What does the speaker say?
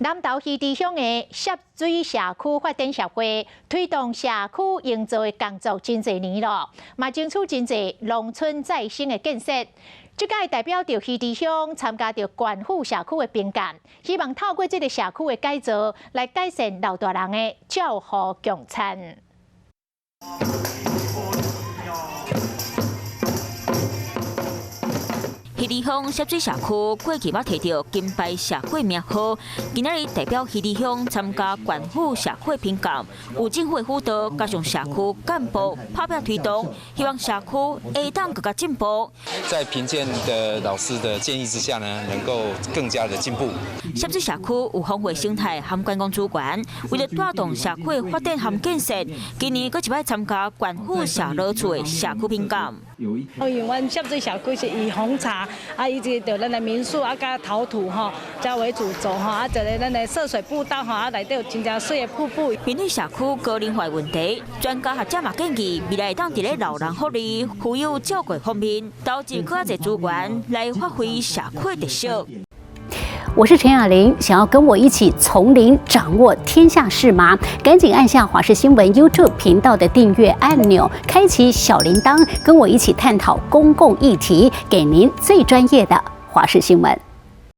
南投魚池鄉的澀水社區發展協會推動社區營造的工作真濟年咯，嘛爭取真濟農村再生的建設。這屆代表著魚池鄉參加著縣府社區的評鑑，希望透過這个社區的改造來改善老大人的照護共餐。魚池鄉澀水社區過去捌提著金牌社區名號，今仔日代表魚池鄉參加縣府社區評鑑，有政府的輔導，加上社區幹部拍拚推動，希望社區會當閣較進步。在評鑑的老師的建議之下呢，能夠更加的進步。澀水社區有豐富生態和觀光資源，為了帶動社區發展和建設，今年閣一擺參加縣府社勞處的社區評鑑。因為阮澀水社區是以紅茶啊，以及著咱的民宿啊，佮陶土吼，遮為主軸吼，啊，一个咱的涉水步道吼，啊，內底有真正媠的瀑布。面對社區高齡化問題，專家學者嘛建議未來會當佇咧老人福利、扶幼照顧方面投入閣較濟資源，來發揮社區特色。我是陳雅玲，想要跟我一起從零掌握天下事嗎？趕緊按下華視新聞 YouTube 頻道的訂閱按鈕，開啟小鈴鐺，跟我一起探討公共議題，給您最專業的華視新聞。